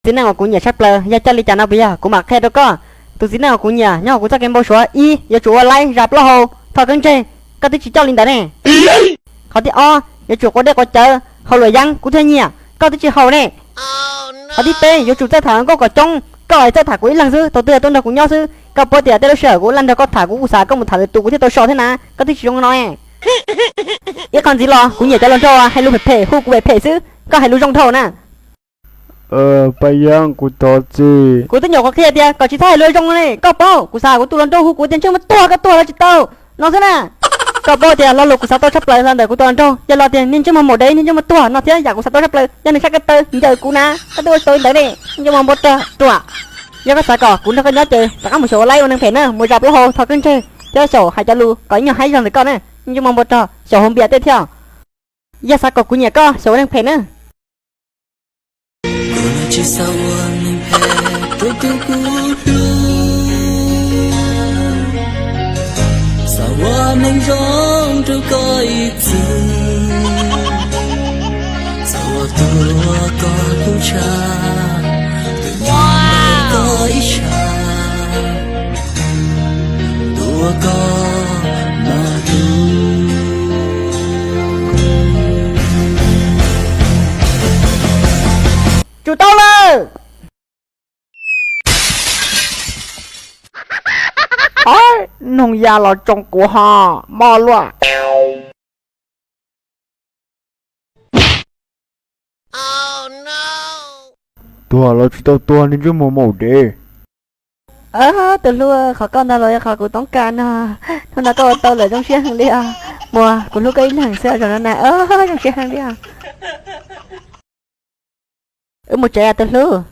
Txiv neej uas kuv nyiam tshaj plaws yog coj li cas no puas yog? Kuv mam qhia rau koj. Tus txiv neej uas kuv nyiam nyob hauv kuv txoj kev npau suav ib, yuav tsum ua laib zas plaub hau, tho kawg ntseg, koj twb tsis coj li ntawd ne. Qhov thib ob, yuav tsum quav dej quav cawv, haus luam yeeb, kuv thiaj nyiam, koj twb tsis haus ne. Qhov thib peb, yuav tsum txawj tham hluas nkauj kom coob, koj txawj tham kuv ib leeg xwb, thaum twg tuaj nrog kuv nyob xwb. Koj paub tias tej lub sij hawm kuv laj nrog koj tham kuv kuj xav koj mus tham lwm tus kuv thiaj tau so thiab na, koj twb tsis zoo no. Ib qho ntxiv los kuv nyiam cov hluas nraug hais lus phem phem hu kuv phem phem xwb, koj hais lus zoo dhau na. Paj Yeeb, kuv thov txim. Kuv twb nyuam qhuav qhia tias kom tsis txhob hais lus zoo ne, koj paub, kuv xav kuv tus hluas nraug hu kuv tias ntsej muag tuag koj tuag los tsis tau no xwb na. Koj paub tias lo lus kuv xav tau tshaj plaws los ntawm kuv tus hluas nraug yog lo tias niag ntsej muag maum dev, niag ntsej muag tuag no thiab yam kuv xav tau tshaj plaws yog nws sab ko taw ncaws kuv na, koj twb ua tsis tau li ntawd ne, ntsej muag npau rog ruam. Yog koj xav kom kuv nrog koj nyob ces rov qab mus xyuas ua laib ua neeg phem na, mus zas plaub hau tho kawg ntseg thiab xyaum hais cov lus kom ib nyuag haib zog ntawm koj na, ntsej muag npau rog xyaum haus npias tej thiab. Yog xav kom kuv nyiam koj xyaum ua neeg phem na. Xav ua neeg zoo rau koj ib txwm, xav ua tus uas koj hlub tshaj, tus uas koj ib tshaj, tus uas koj mam hlub. Tsum tau lawm. Ob, noog ya los tsoo kuv ho, moj luaj. Tuag los tsis tau tuag, niag ntsej muag maum dev. Tus hlub, qhov koj ntag los yog qhov kuv toob kas no. Hnub no koj ua tau lawm zoo siab heev li os. Muag, kuv hlub koj ib leeg xwb zaum no na, zoo siab heev li os. Wb mus tsev os tus hlub.